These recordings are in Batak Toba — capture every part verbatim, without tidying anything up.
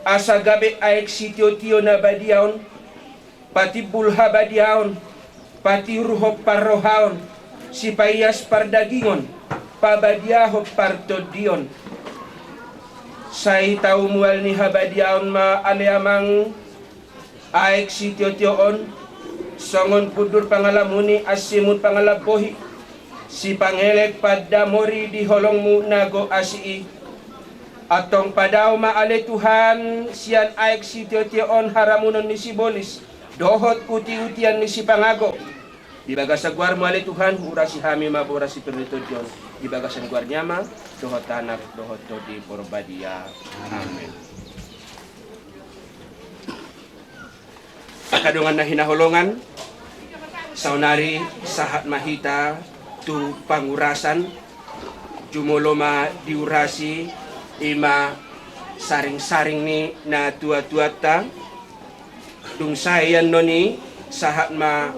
Asa gabe aek sitiotio na badia on, patimbul habadiaon, patiuruhon parrohaon, sipaias pardagingon, pabadiahon partondion. Sai tau mual ni habadiaon ma ale Amang aek sitiotio on, songon pundur pangalamuni, ansimut pangalambohi, sipangelek pandamori di holongmu na gok asi i. Antong padao ma ale Tuhan sian aek sitiotio on haramunon ni sibolis dohot utiutian ni sipangago. Di bagasan goarmu ale Tuhan, huurasi hami ma boras sipir ni tondion. Di bagasan goar ni Ama dohot Anak dohot Tondi Porbadia. Amen. Angka dongan na hinaholongan, saonari sahat ma hita tu pangurasan. Jumolo ma diurasi i ma saringsaring ni natuatuanta. Dung sae annon i, sahat ma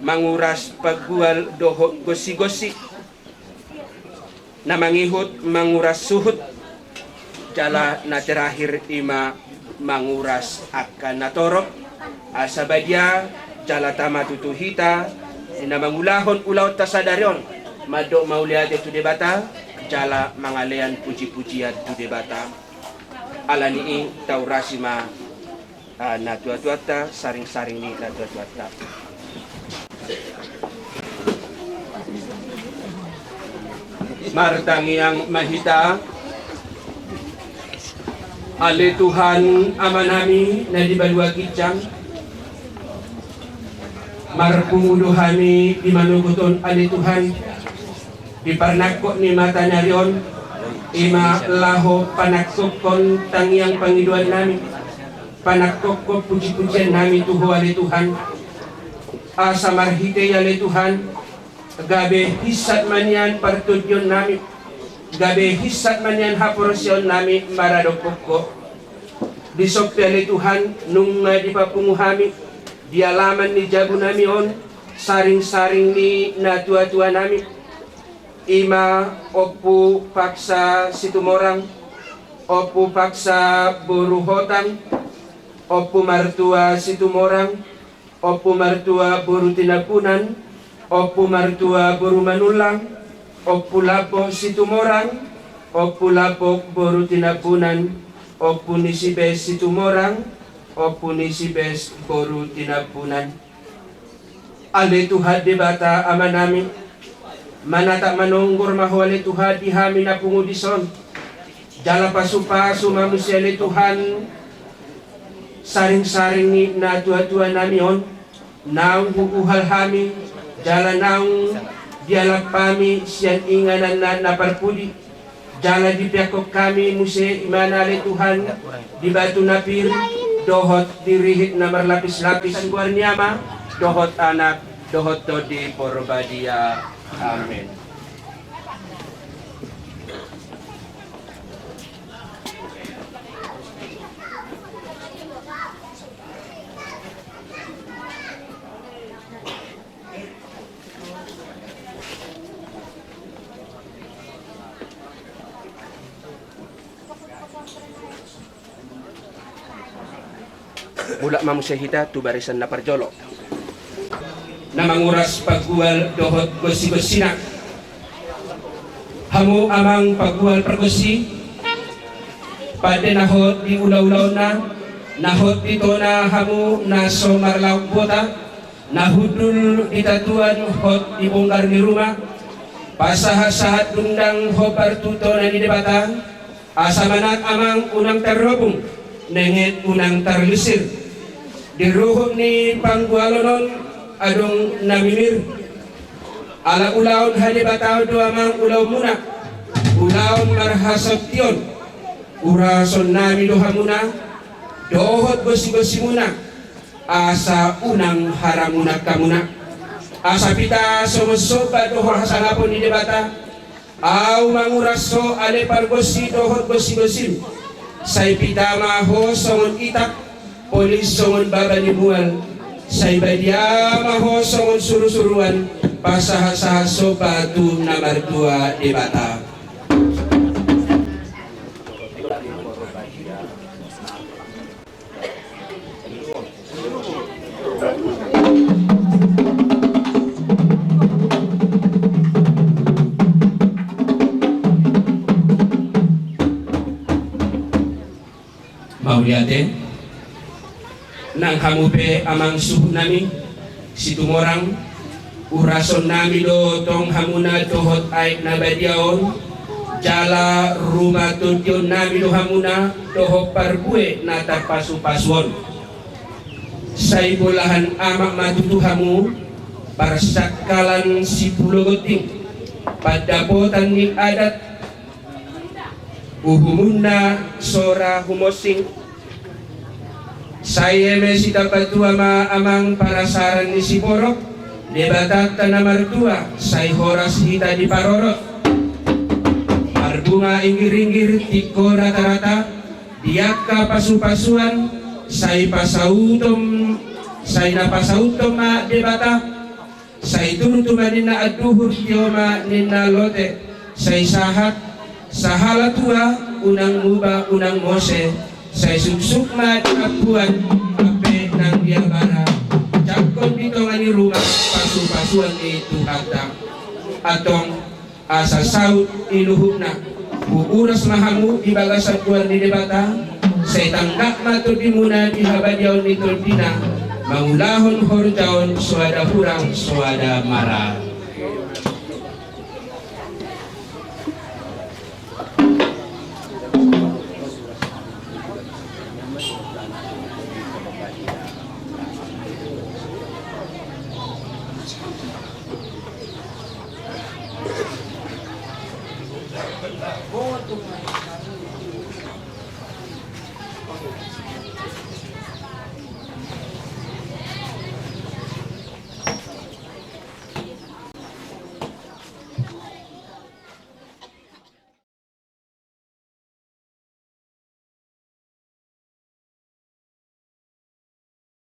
manguras pagual dohot gonsigonsi. Na mangihut manguras suhut, jala na terakhir i ma manguras angka na torop, asa badia jala tama tutu hita di na mangulahon ulaonta sadari on, mandok mauliate tu Debata jala mangalean pujipujian tu Debata. Ala ni i taurasi ma ah, natuatuanta, saringsaring ni natuatuanta. Martangiang ma hita. Ale Tuhan Amanami na di banua ginjang, marpungu do hami di manogot on ale Tuhan, di parnangkok ni mata ni ari on, i ma laho panangkokhon tangiang pangidoannami, panangkokhon pujipujiannami tu Ho ale Tuhan. Asa marhite i ale Tuhan, gabe hinsat ma nian partondionnami, gabe hinsat ma nian haporseaonnami maradophon Ho. Dison pe ale Tuhan, nunga dipapungu hami di alaman ni jabunami on saringsaring ni natuatuanami, i ma Ompu Paksa Situmorang, Ompu Paksa boru Hotang, Ompu Martua Situmorang, Ompu Martua boru Tinambunan, Ompu Martua boru Manullang, Ompu Lambok Situmorang, Ompu Lambok boru Tinambunan, Ompu Nisibes Situmorang, Ompu Nisibes boru Tinambunan. Ale Tuhan Debata Amanami, manatap manonggor ma Ho ale Tuhan di hami na pungu dison. Jala pasupasu ma muse ale Tuhan saringsaring ni natuatuanami on, naung huuhal hami jala naung dialap hami sian inganan na parpudi. Jala dipeakhon hami muse imana ale Tuhan di batu na pir dohot di rihit na marlapislapis. Goar ni Ama dohot Anak dohot Tondi Porbadia. Amen. Mulak ma muse hita tu barisan na parjolo. Na manguras pagual dohot gonsigonsina. Hamu amang pagual pargonsi, pande na hot di ulaulaonna, na hot di tona hamu na so marlaok bota, na hundul di tatuan hot di bonggar ni ruma, pasahatsahat dungdang hombar tu tona ni Debata, asa manat amang unang tarrobung, nenget unang tarlisir. Di ruhut ni panggualon on adong na mimir. Ala ulaon hadebataon do amang ulaonmuna, ulaon marhasontion. Urasonnami do hamuna dohot gonsigonsimuna, asa unang haramunan hamuna. Asa pita songon somba dohot hasangapon ni Debata, ahu manguras ho ale pargonsi dohot gonsigonsim. Sai pita ma ho songon itak, polis songon baba ni mual. Sai badia ma ho songon surusuruan, pasahatsahat somba tu na martua Debata. Mauliate. Nang hamu pe amang suhut nami Situmorang, urason nami do tong hamuna dohot aek na badia on, jala ruma tondion nami do hamuna dohot parbue na tarpasupasu on. Sai bolahan amak ma tutu hamu, parsangkalan sipulo gonting, pandapotan ni adat, uhumunna sora humonsing. Sai eme sitapatua ma amang parasaran ni siborok, Debatanta na martua, sai horas hita diparorot. Marbunga inggir-inggir tingko rata-rata, di angka pasupasuan, sai pasauton, sai na pasauton ma Debata. Sai turtu ma ninna anduhur, tio ma ninna lote, sai sahat, sahala tua, unang muba, unang mose, sai suksuk ma di ampuan, ampe nang di abara, jangkon di tonga ni ruma, pasupasuan ni Tuhanta. Antong, asa saut iluhutna, huuras ma hamu di bagasan goar ni Debata, sai tanggap ma tondimuna di habadiaon ni tondina, mangulahon horjaon soada hurang soada mara.